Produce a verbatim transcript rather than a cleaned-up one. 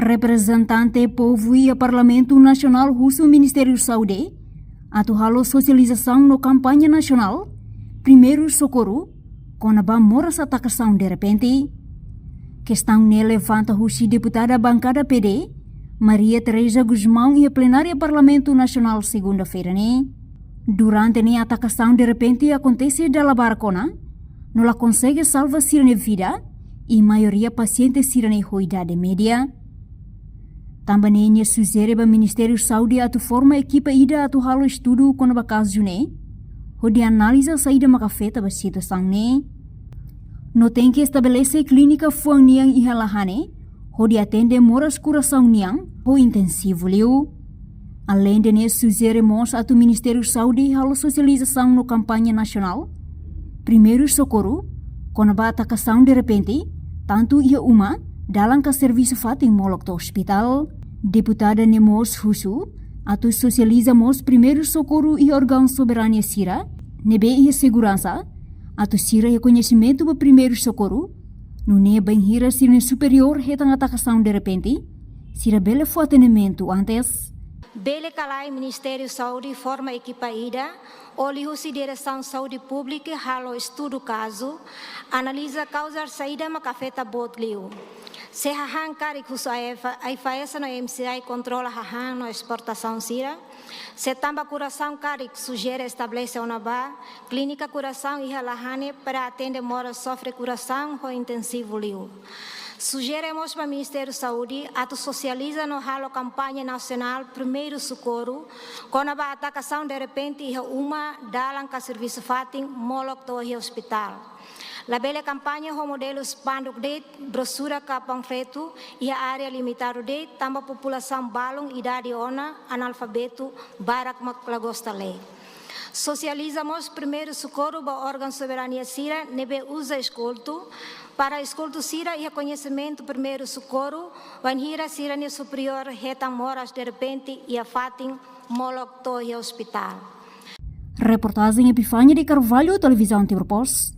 Reprezentante povu iha Parlamentu Nasionál husu Ministériu Saúde atu halo sosializasaun no kampaña nasionál Primeiru Sokoru kona-ba moras atakasaun derrepente. Kestaun ne'e levanta husi deputada bankada P D, Maria Teresa Gusmão, iha plenária Parlamentu Nasionál segunda-feira ne'e. Durante ne'e atakasaun derrepente akontese dala barak ona, no la konsege salva sira-nia vida, i maioria pasiente sira-ne'e ho idade média. Tanba ne'e nia sujere ba Ministériu Saúde atu forma ekipa ida atu halo estudu kona-ba kazu ne'e, hodi analiza saida maka afeta ba situasaun ne'e. No tenke estabelese klínika fuan nian iha Lahane, hodi atende moras kurasaun nian ho intensivu liu. Aleinde ne'e sujere mós atu Ministériu Saúde halo sosializasaun no kampaña nasionál Primeiru Sokoru kona-ba atakasaun derrepente, tantu iha uma, dalan ka servisu fatin molok to'o ospitál. Deputada ne'e mós husu atu sosializa mós Primeiru Sokoru iha órgaun soberania sira ne'ebé iha seguransa, atu sira iha koñesimentu ba Primeiru Sokoru, nune'e bainhira sira-nia superiór hetan atakasaun derrepente, sira bele fó atendimentu antes. Bele ka lae Ministériu Saúde forma ekipa ida, ou liuhusi Diresaun Saúde Públika halo estudu kazu, analiza kauza saida maka afeta boot liu. Se hahán karik husu AIFA, AIFAESA no MCI kontrola hahán no esportasaun sira. Se tanba kurasaun karik sujere estabelese ona ba klínika kurasaun iha Lahane para atende moras sofre kurasaun ho intensivu liu. Sujere mós ba Ministériu Saúde atu sosializa no halo kampaña nasionál Primeiru Sokoru kona-ba atakasaun derrepente iha uma, dalan ka servisu fatin molok to'o iha ospitál. Labele kampaña ho modelu spanduk de'it, brosura ka panfletu iha área limitadu de'it, tanba populasaun balun idade ona, analfabetu, barak mak la gosta lee. Sosializa mós Primeiru Sokoru ba órgaun soberania sira ne'ebé uza eskoltu, para eskoltu sira iha koñesimentu Primeiru Sokoru, bainhira sira-nia superiór hetan moras derrepente iha fatin molok to'o iha ospitál. Reportajen Epifania de Carvalho, Televizaun Timor Post.